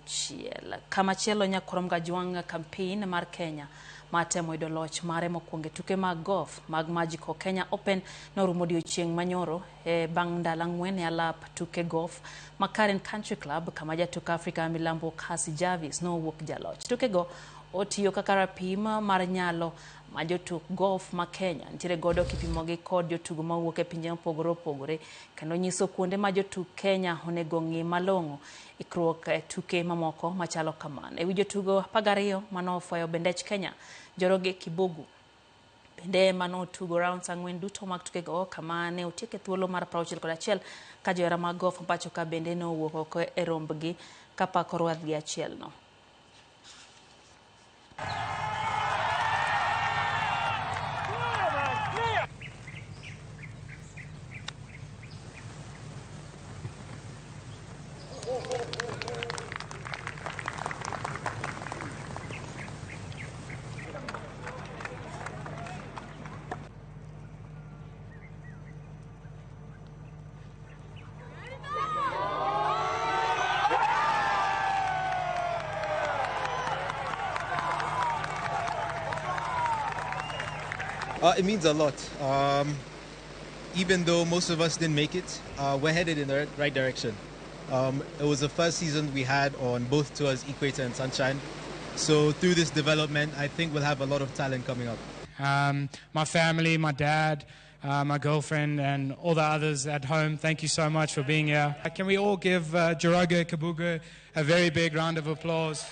6. Kamachielo Nyakurom Gajwang' campaign mar Kenya mar temo yudo loch mare mokwongo e tuke mag golf mag Magical Kenya Open norumo odiochieng' manyoro e bang' ndalo 4 e alap tuke golf ma Karen Country Club kama jatuk Afrika milambo Cassie Jarvis nowuok jaloch. Tukego otiyo kaka rapim mar nyalo ma jotuk golf ma Kenya nitiere godo kipimogi kod jotugo mawuok e pinje mopogore opogore kendo nyiso kuonde ma jotuk Kenya onego ng'i malong'o ikruok e tuke mamoko machalo kamano. Ewi jotugo 12 mane ofwayo bendech Kenya, Njoroge Kibogu bende manotugo rounds 4 duto mag tukego kama ne otieke thuolo mar 61 ka johera mag golf pacho ka bende nowuok oko e rombgi kapako rwadhgi achiel no. It means a lot. Even though most of us didn't make it, we're headed in the right direction. It was the first season we had on both tours, Equator and Sunshine. So through this development, I think we'll have a lot of talent coming up. My family, my dad, my girlfriend, and all the others at home, thank you so much for being here. Can we all give Njoroge Kabugu a very big round of applause?